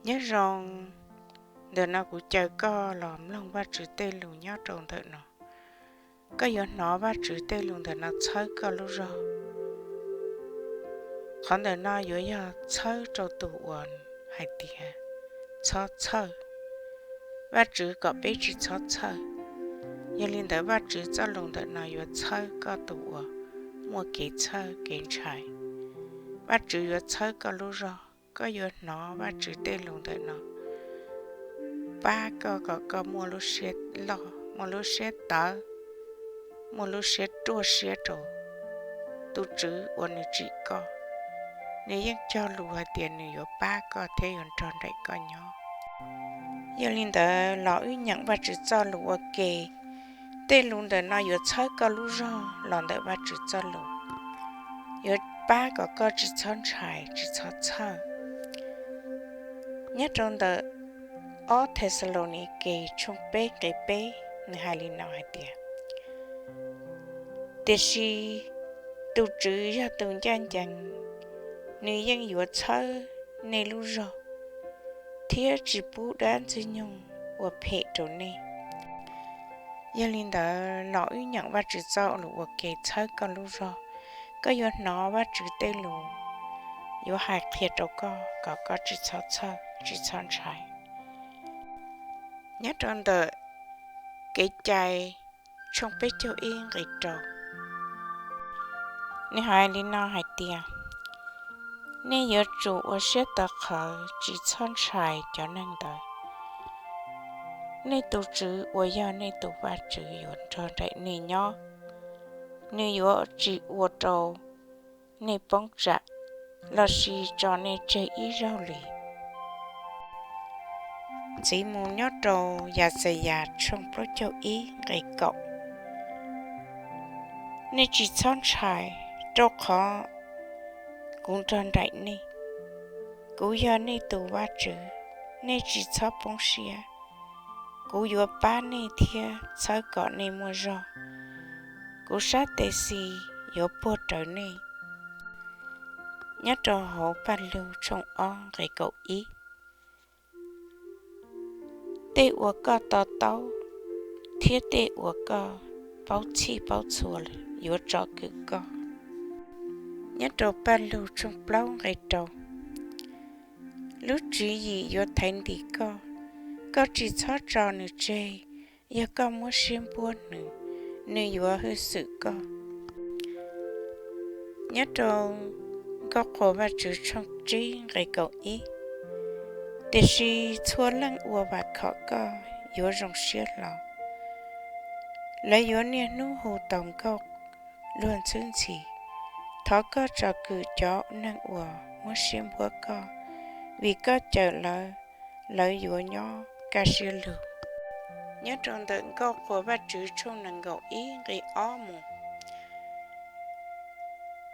Nyob zoo, ntawm no kuv caw koj los mloog Vajtswv tej lus nyob rau ntawm no. Koj yuav hnov Vajtswv tej lus ntawm no txhawb koj lub zog. Qhov ntawm no yuav yog txhawb rau tus uas hais tias txhob txhawj. Vajtswv kom peb tsis txhob txhawj. Yog li ntawd Vajtswv txoj lus ntawm no yuav txhawb koj tus uas muaj kev txhawj kev ntshai. Vajtswv yuav txhawb koj lub zog. Koj yuav hnov Vajtswv tej lus ntawm no pab koj kom koj muaj lub siab loj, muaj lub siab tawv, muaj lub siab ruaj siab rau tus Tswv uas nws tsim koj. Nws yeej cog lus hais tias nws yuav pab koj thiab yuav nrog nraim koj nyob. Yog li ntawd los wb nyeem Vajtswv txoj lus ua ke. Tej lus ntawm no yuav txhawb koj lub zog los ntawm Vajtswv txoj lus, yuav pab kom koj tsis txhob ntshai tsis txhob txhawj. Nyob rau ntawm ob Thexalaunikes tshooj peb nqe peb, nws hais li no hais tias, tiam sis tus Tswv yog tus ncaj ncees, nws yeej yuav txhawb nej lub zog thiab tsis pub dab ntxwg nyoog ua phem rau nej. Yog li ntawd los wb nyeem Vajtswv txoj lus ua ke txhawb koj lub zog. Koj yuav hnov Vajtswv tej lus yuav hais qhia rau koj kom koj tsis txhob txhawj tsis txhob ntshai. Nyob rau ntawm Kev cai tshooj peb caug ib nqe rau, nws hais li no hais tias, nej yuav tsum ua siab tawv qhawv tsis txhob ntshai cov neeg ntawd. Nej tus Tswv uas yog nej tus Vajtswv yuav nrog nraim nej nyob. Nws yuav tsis ua rau nej poob tsam lossis tso nej tseg ib zaug li. Ntxiv mus nyob rau Yaxayas tshooj plaub caug ib nqe kaum, nej tsis txhob ntshai, rau qhov kuv nrog nraim nej. Kuv yog nej tus Vajtswv, nej tsis txhob poob siab. Kuv yuav pab nej thiab txhawb kom nej muaj zog. Kuv sab tes xis yuav puag rawv nej. Nyob rau hauv Paj Lug tshooj ob nqe kaum ib, tej uas koj to taub thiab tej uas koj paub txhij paub txhua yuav tsom kwm koj. Nyob rau Paj Lug tshooj plaub nqe rau, lub tswv yim yuav thaiv ntim koj, koj tsis txhob tso nws tseg. Yog koj muab siab npuab nws, nws yuav hwj xwm koj. Nyob rau Nkauj Qhuas Vajtswv tshooj tsib nqe kaum ib, tiam sis txhua leej uas vam khom koj yuav zoo siab hlo, lawv yuav niaj hnub hu tau nkauj luag ntxhwb ntxhi. Thov koj tsom kwm cov neeg uas muab siab npuab koj, vim koj cawm lawv, lawv yuav nyob kaj siab lug. Nyob rau ntawm Nkauj Qhuas Vajtswv tshooj nees nkaum ib nqe ob mus,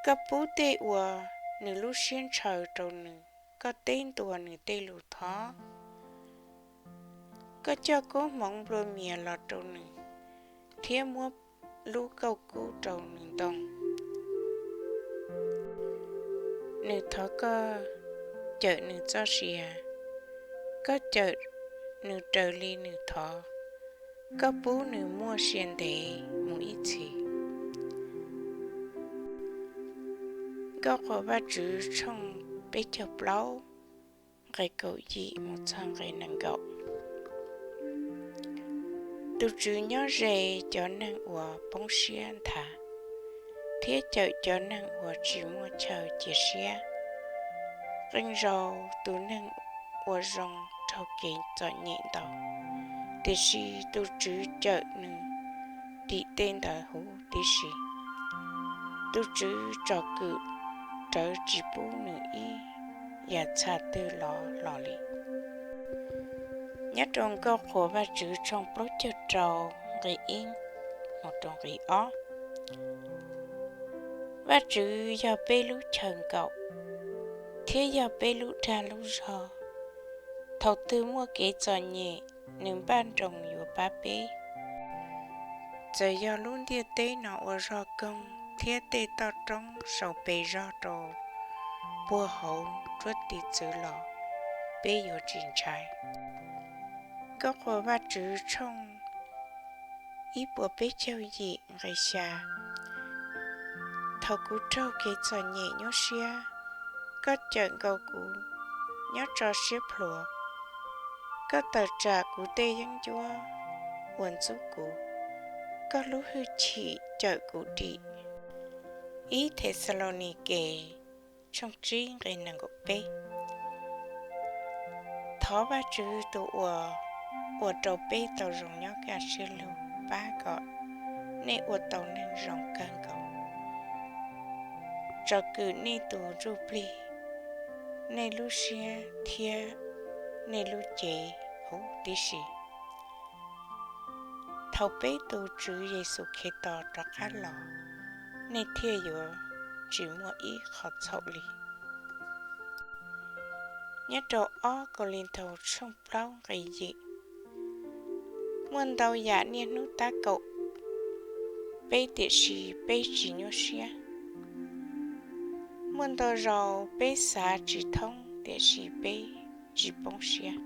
koj pub tej uas nws lub siab ntshaw rau nws, koj teb ntuas nws tej lus thov. Koj coj koob hmoov nplua mias los rau nws, thiab muab lub kauj kub rau nws ntoo. Nws thov koj cawm nws txoj sia, koj cawm nws raws li nws thov, koj pub nws muaj sia ntev mus ib txhis. Nkauj Qhuas Vajtswv tshooj peb caug plaub nqe kaum yim mus txog nqe nees nkaum. Tus Tswv nyob ze cov neeg uas poob siab nthav, thiab cawm cov neeg uas tsis muaj chaw cia siab. Qee zaus tus neeg ua zoo raug kev txom nyem ntau, tiam sis tus Tswv cawm nws dim tej ntawd huv tib si. Tus Tswv tsom kwm rawv tsis pub nws ib yam txhaj twg los hlo li. Nyob rau Nkauj Qhuas Vajtswv tshooj plaub caug rau nqe ib mus rau nqe ob. Vajtswv yog peb lub chaw nkaum, thiab yog peb lub dag lub zog. Thaum twg muaj kev txom nyem, nws npaj nroos yuav pab peb. Txawm yog lub ntiaj teb no ua zog koog thiab tej toj roob sau pes zog rau puag hauv nruab tiv txwv los, peb yuav tsis ntshai. Nkauj Qhuas Vajtswv tshooj ib puas peb caug yim nqe xya. Thaum kuv raug kev txom nyem nyuaj siab, koj cawm nkaus kuv nyob tso siab plhuav. Koj tawm tsam kuv tej yeeb ncuab uas ntxub kuv, koj lub hwj chim cawm kuv dim. Ib Thexalaunikes tshooj tsib nqe nees nkaum peb. Thov Vajtswv tus uas ua rau peb tau zoo nyob kaj siab lug pab kom nej ua tau neeg zoo kawg nkaus, tsom kwm nej tus ntsuj plig, nej lub siab thiab nej lub cev huv tib si. Thaum peb tus Tswv Yexus Khetos rov qab los, nej thiaj yuav tsis muaj ib qho txhaum li. Nyob rau ob Kauleethaus tshooj plaub nqe yim. Muaj ntau yam niaj hnub tab kaum peb tiam sis peb tsis nyuaj siab. Muaj ntau zaus peb xav tsis thoob tiam sis peb tsis poob siab.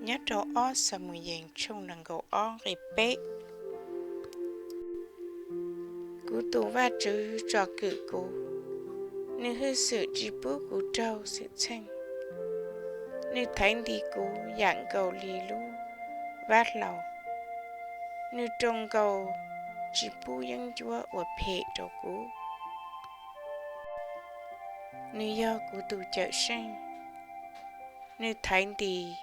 Nyob rau ob Xamuyees tshooj nees nkaum ob nqe peb. Kuv tus Vajtswv tsom kwm kuv, nws hwj xwm tsis pub kuv raug xwm txheej. Nws thaiv ntis kuv yam nkaus li lub vab hlau, nws roos nkaus tsis pub yeeb ncuab ua phem rau kuv. Nws yog kuv tus Cawmseej, nws thaiv ntis,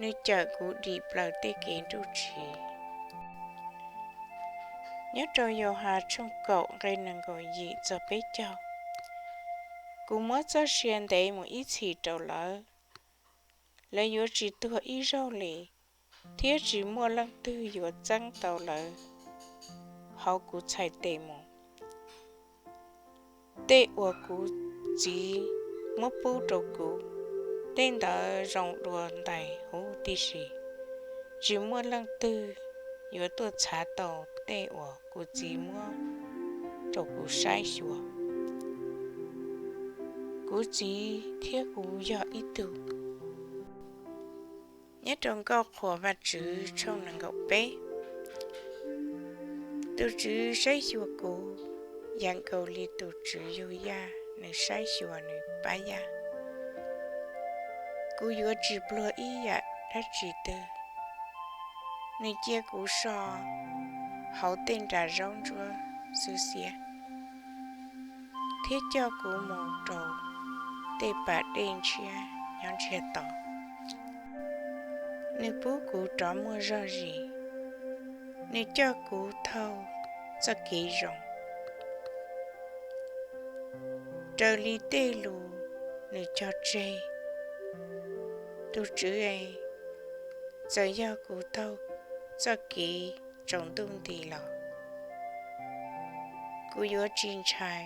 nws cawm kuv dim plaws tej kev nruj tsiv. Nyob rau Yauhas tshooj kaum nqe nees nkaum yim txog peb caug. Kuv muab txoj sia ntev mus ib txhis rau lawv, lawv yuav tsis tuag ib zaug li, thiab tsis muaj leej twg yuav txeeb tau lawv hauv kuv txhais tes mus. Tej uas kuv Txiv muab pub rau kuv, tej ntawd zoo dua ntais huv tib si. Tsis muaj leej twg yuav tuaj txhav tau tej uas kuv Txiv muab rau kuv saib xyuas. Kuv Txiv thiab kuv yog ib tug. Nyob rau Nkauj Qhuas Vajtswv tshooj nees nkaum peb. Tus Tswv saib xyuas kuv yam nkaus li tus tswv yug yaj nws saib xyuas nws pab yaj. Kuv yuav tsis pluag ib yam dab tsi twg, nws cia kuv so hauv tej nra zaub ntsuab xwb xiab, thiab coj kuv mus rau tej pas dej ntshiab nyob ntsiag to. Nws pub kuv rov muaj zog zis, nws coj kuv taug txoj kev zoo. Raws li tej lus nws cog tseg, tus Tswv, txawm yog kuv taug txoj kev tsaus ntuj nti los kuv yuav tsis ntshai,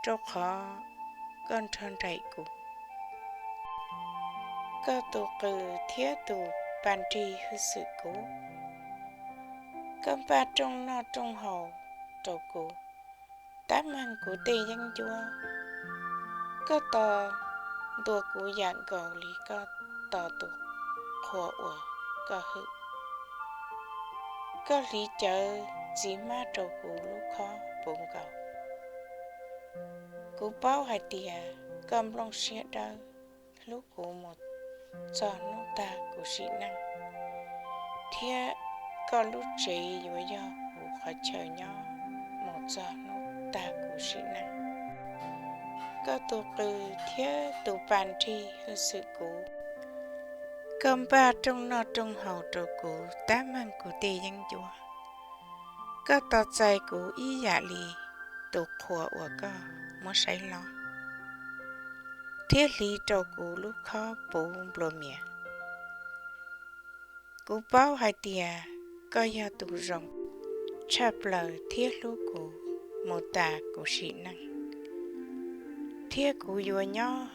rau qhov koj nrog nraim kuv. Koj tus qws thiab tus pas nrig hwj xwm kuv. Koj npaj rooj noj rooj haus rau kuv, tab meeg kuv tej yeeb ncuab. Koj tos ntua kuv yam nkaus li koj tos tus qhua uas koj hwm. Koj hliv cawv txiv hmab rau kuv lub khob puv nkaus. Kuv paub hais tias koj nplooj siab dawb hlub kuv mus txog hnub tag kuv sim neej, thiab koj lub tsev yuav yog kuv qhov chaw nyob mus txog hnub tag kuv sim neej. Koj tus qws thiab tus pas nrig hwj xwm kuv. Koj npaj rooj noj rooj haus rau kuv tab meeg kuv tej yeeb ncuab. Koj tos txais kuv ib yam li tus qhua uas koj muab saib hlob, thiab hliv rau kuv lub khob puv nplua mias. Kuv paub hais tias koj yog tus zoo tshaj plaws thiab hlub kuv mus tas kuv sim neej, thiab kuv yuav nyob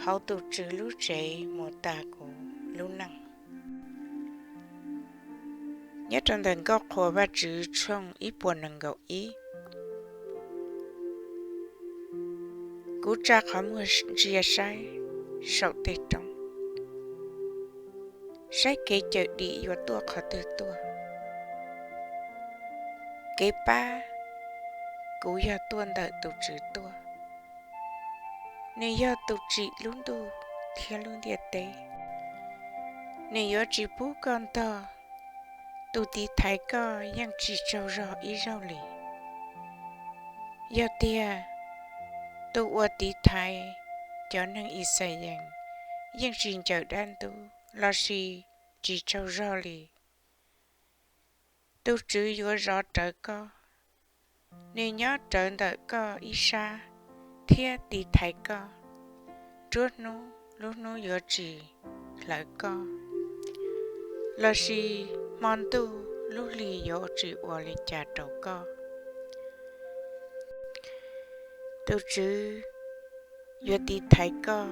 hauv tus Tswv lub tsev mus tas kuv lub neej. Nyob rau ntawm Nkauj Qhuas Vajtswv tshooj ib puas nees nkaum ib. Kuv tsa qhov muag ntsia saib saum tej roob, saib kev cawm dim yuav tuaj qhov twg tuaj. Kev pab kuv yog tuaj ntawm tus Tswv tuaj. Nws yog tus tsim lub ntuj thiab lub ntiaj teb. Nws yuav tsis pub koj ntog. Tus tiv thaiv koj yeej tsis tsaug zog ib zaug li. Yog tiag, tus uas tiv thaiv cov neeg Yixalayees yeej tsis ncaws dab ntub lossis tsis tsaug zog li. Tus Tswv yuav zov rawv koj, nws nyob rawv ntawm koj ib sab thiab tiv thaiv koj. Nruab hnub lub hnub yuav tsis hlawv koj, lossis hmo ntuj lub hli yuav tsis ua li cas rau koj. Tus Tswv yuav tiv thaiv koj,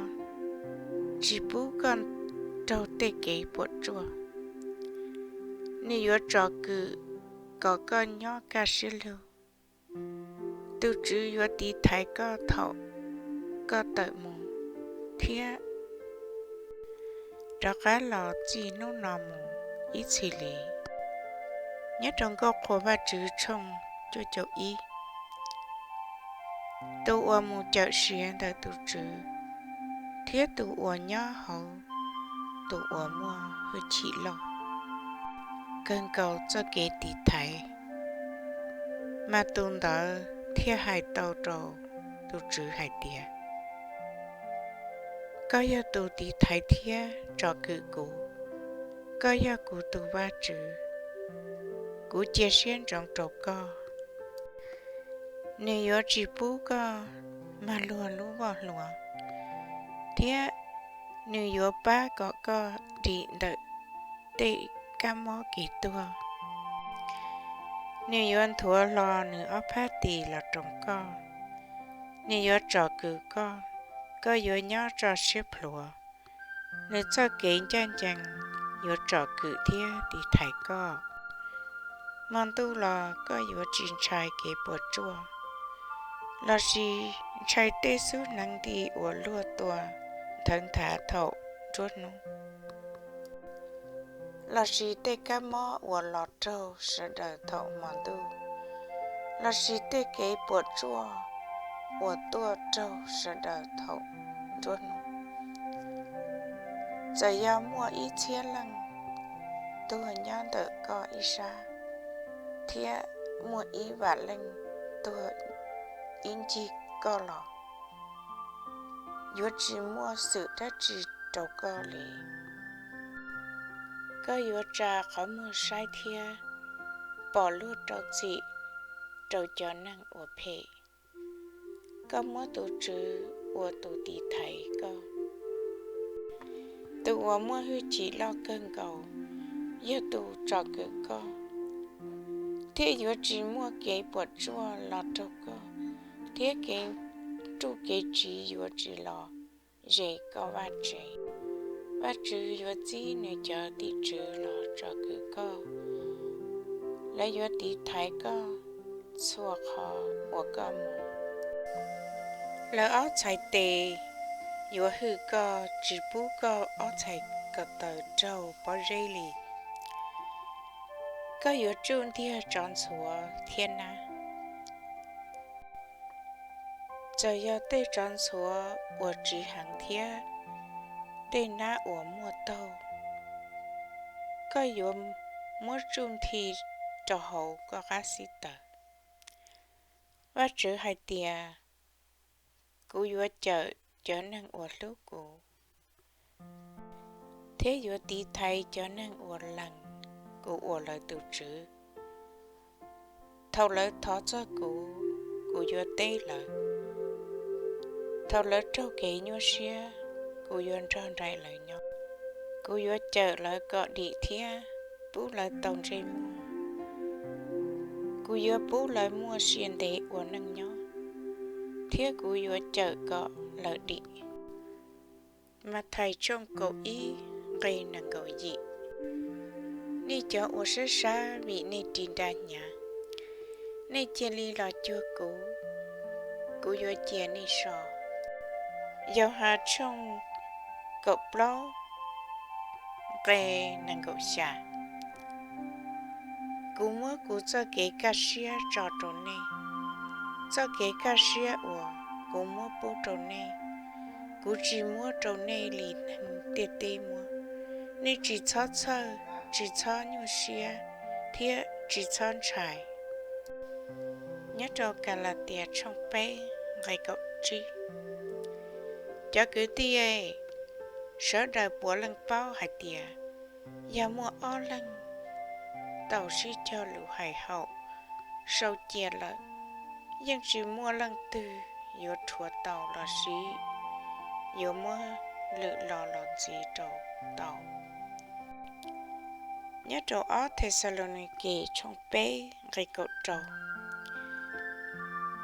tsis pub koj raug tej kev puas tsuaj. Nws yuav tsom kwm kom koj nyob kaj siab lug. Tus Tswv yuav tiv thaiv koj thaum koj tawm mus thiab rov qab los txij hnub no mus ib txhis li. Nyob rau Nkauj Qhuas Vajtswv tshooj cuaj caum ib. Tus uas mus cawm siav ntawm tus Tswv thiab tus uas nyob hauv tus uas muaj hwj chim loj kawg nkaus txoj kev tiv thaiv, mas tus ntawd thiaj hais tau rau tus Tswv hais tias, koj yog tus tiv thaiv thiab tsom kwm kuv, koj yog kuv tus Vajtswv, kuv cia siab ntsoov rau koj. Nws yuav tsis pub koj mag luag lub voj hlua, thiab nws yuav pab kom koj dim ntawm tej kab mob kev tuag. Nws yuav nthuav hlo nws ob phab tis los roos koj, nws yuav tsom kwm koj, koj yuav nyob tso siab plhuav. Nws txoj kev ncaj ncees yuav tsom kwm thiab tiv thaiv koj. Hmo ntuj los koj yuav tsis ntshai kev puas tsuaj, lossis ntshai tej xub hneev nti uas luag tua nthawv nthav thaum nruab hnub, lossis tej kab mob uas los raug sawv daws thaum hmo ntuj, lossis tej kev puas tsuaj uas tuaj raug sawv daws thaum nruab hnub. Txawm yog muaj ib txhiab leej tuag nyob ntawm koj ib sab, thiab muaj ib vam leej tuag ib ncig koj los, yuav tsis muaj xwm dab tsi rau koj li. Koj yuav tsa qhov muag saib thiab pom luag rau txim rau cov neeg uas phem. Koj muab tus Tswv ua tus tiv thaiv koj, tus uas muaj hwj chim loj kawg nkaus yog tus tsom kwm koj, thiaj yuav tsis muaj kev puas tsuaj los raug koj, thiab kev ruj kev tsiv yuav tsis los ze koj vaj tsev. Vajtswv yuav txib nws cov tim tswv los tsom kwm koj, lawv yuav tiv thaiv koj txhua qhov uas koj mus. Lawv ob txhais tes yuav hwm koj, tsis pub koj ob txhais ko taw raug pob zeb li. Koj yuav tsuj ntiag tsov ntxhuav thiab nab. Txawm yog tej tsov ntxhuav uas tsiv heev thiab tej nab uas muaj taug, koj yuav muab tsuj nthi rau hauv koj qab xib taws. Vajtswv hais tias, kuv yuav cawm cov neeg uas hlub kuv, thiab yuav tiv thaiv cov neeg uas lees kuv ua lawv tus Tswv. Thaum lawv thov txog kuv, kuv yuav teb lawv. Thaum lawv raug kev nyuaj siab, kuv yuav nrog nraim lawv nyob. Kuv yuav cawm lawv kom dim thiab pub lawv tau ntsej muag. Kuv yuav pub lawv muaj sia ntev ua neej nyob, thiab kuv yuav cawm kom lawv dim. Mathais tshooj kaum ib, nqe nees nkaum yim. Nej cov uas sab sab vim nej ris nra hnyav, nej cia li los cuag kuv, kuv yuav cia nej so. Yauhas tshooj kaum plaub nqe nees nkaum xya. Kuv muab kuv txoj kev kaj siab tso rau nej, txoj kev kaj siab uas kuv muab pub rau nej, kuv tsis muab rau nej li neeg ntiaj teb muab. Nej tsis txhob txhawj, tsis txhob nyuaj siab, thiab tsis txhob ntshai. Nyob rau Kalatias tshooj peb nqe kaum tsib. Cov kwv tij, sawv daws puav leej paub hais tias yog muaj ob leeg tau sib cog lus hais haum sau cia lawm, yeej tsis muaj leej twg yuav rhuav tau los sis yuav muab lwm lo los ntxiv rau tau. Nyob rau ob Thexalaunikes tshooj peb nqe kaum rau.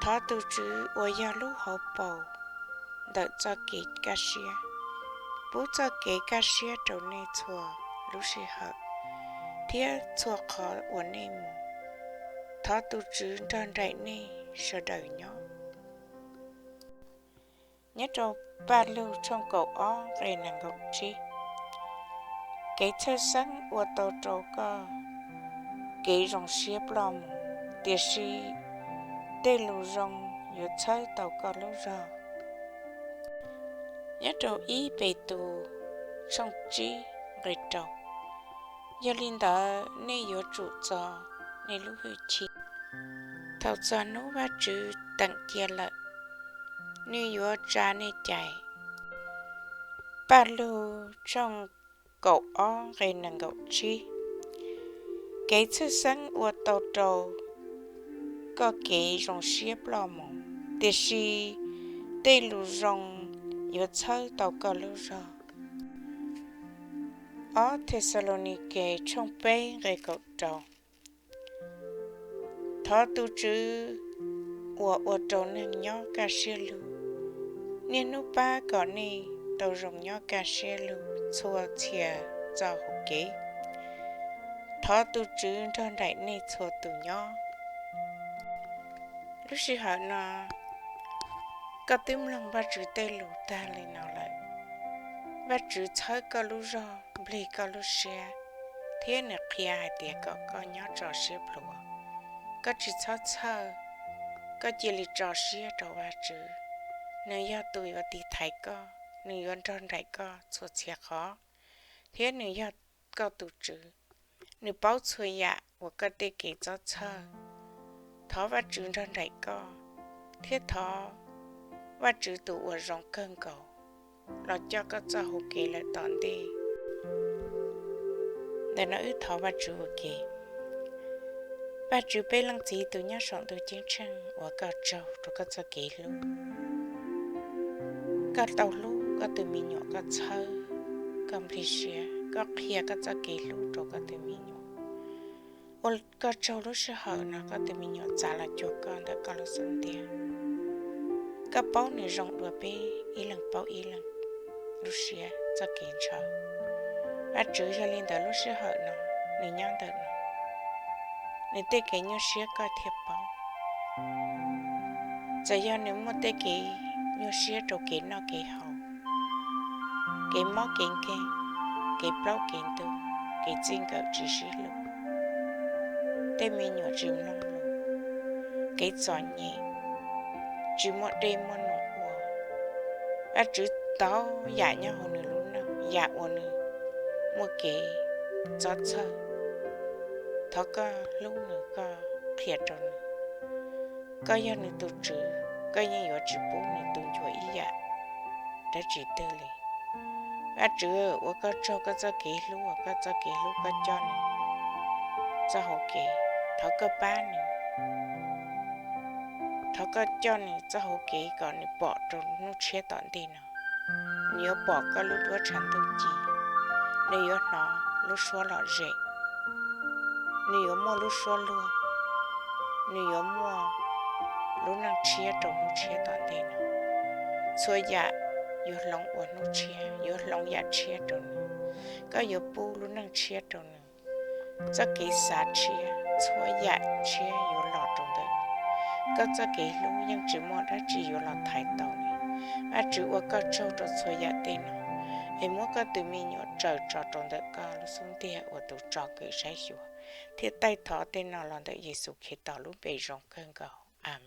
Thov tus Tswv uas yog lub hauv paus ntawm txoj kev kaj siab, pub txoj kev kaj siab rau nej txhua lub sij hawm thiab txhua qhov uas nej mus. Thov tus Tswv nrog nraim nej sawv daws nyob. Nyob rau Paj Lug tshooj kaum ob nqe nees nkaum tsib. Kev txhawj xeeb ua tau rau koj kev zoo siab ploj mus, tiam sis tej lus zoo yuav txhawb tau koj lub zog. Nyob rau ib Petus tshooj tsib nqe rau. Yog li ntawd nej yuav tsum txo nej lub hwj chim. Thaum txog hnub Vajtswv teem cia lawm, nws yuav tsa nej cais. Paj Lug tshooj kaum ob nqe nees nkaum tsib. Kev txhawj xeeb ua tau rau koj kev zoo siab ploj mus, tiam sis tej lus zoo yuav txhawb tau koj lub zog. Ob Thexalaunikes tshooj peb nqe kaum rau. Thov tus Tswv uas ua rau neeg nyob kaj siab lug niaj hnub pab kom nej tau zoo nyob kaj siab lug txhua txhia txoj hau kev. Thov tus Tswv nrog nraim nej txhua tus nyob. Lub sij hawm no, koj twb mloog Vajtswv tej lus tag li no lawm. Vajtswv txhawb koj lub zog, nplig koj lub siab, thiab nws qhia hais tias kom koj nyob tso siab plhuav. Koj tsis txhob txhawj, koj cia li tso siab rau Vajtswv. Nws yog tus yuav tiv thaiv koj, nws yuav nrog nraim koj txhua txhia qhov, thiab nws yog koj tus Tswv. Nws paub txhua yam uas koj tej kev txhob txhawj. Thov Vajtswv nrog nraim koj, thiab thov Vajtswv tus uas zoo kawg nkaus los coj koj txoj hau kev lawm tom ntej. Ntawm no wb thov Vajtswv ua ke. Vajtswv peb leej txiv tus nyob saum ntuj ceeb tsheej, ua koj tsaug rau koj txoj kev hlub. Koj tau hlub koj tus me nyuam, koj txhawb, koj nplig siab, koj qhia koj txoj kev hlub rau koj tus me nyuam. Ua koj tsaug lub sij hawm no koj tus me nyuam txav los cuag koj ntawm koj lub xub ntiag. Koj paub nws zoo dua peb ib leeg paub ib leeg lub siab txoj kev ntshaw. Vajtswv, yog li ntawd lub sij hawm no nws nyob ntawm no, nws tej kev nyuaj siab koj thiaj paub. Txawm yog nws muaj tej kev nyuaj siab rau kev noj kev haus, kev mob kev nkeeg, kev plaub kev ntug, kev txij nkawm tsis sib hlub, tej me nyuam tsis mloog lus, kev txom nyem, tsis muaj dej muaj num ua. Vajtswv, tau yam nyob hauv nws lub neej, yam uas nws muaj kev txhob txhawj, thov koj hlub nws, koj qhia rau nws. Koj yog nws tus Tswv, koj yeej yuav tsis pub nws tu ncua ib yam dab tsi twg li. Vajtswv, ua koj tsaug koj txoj kev hlub, uas koj txoj kev hlub koj coj nws txoj hau kev. Thov koj pab nws, thov koj coj nws txoj hau kev kom nws pom rau hnub tshiab tom ntej no. Nws yuav pom koj lub duab tshav ntuj ci, nws yuav hnov lub suab lom zem, nws yuav muaj lub suab luag, nws yuav muaj lub neej tshiab rau hnub tshiab tom ntej no. Txhua yam yuav hloov ua hnub tshiab, yuav hloov yam tshiab rau nws. Koj yuav pub lub neej tshiab rau nws, txoj kev xav tshiab, txhua yam tshiab yuav los rau ntawm nws. Koj txoj kev hlub yeej tsis muaj dab tsi yuav los thaiv tau li. Vajtswv, ua koj tsaug rau txhua yam tej no, es muab koj tus me nyuam tsaws tso rau ntawm koj lub xub ntiag ua tus tsom kwm saib xyuas, thiab taij thov tej no los ntawm Yexus Khetos lub npe zoo kawg nkaus, a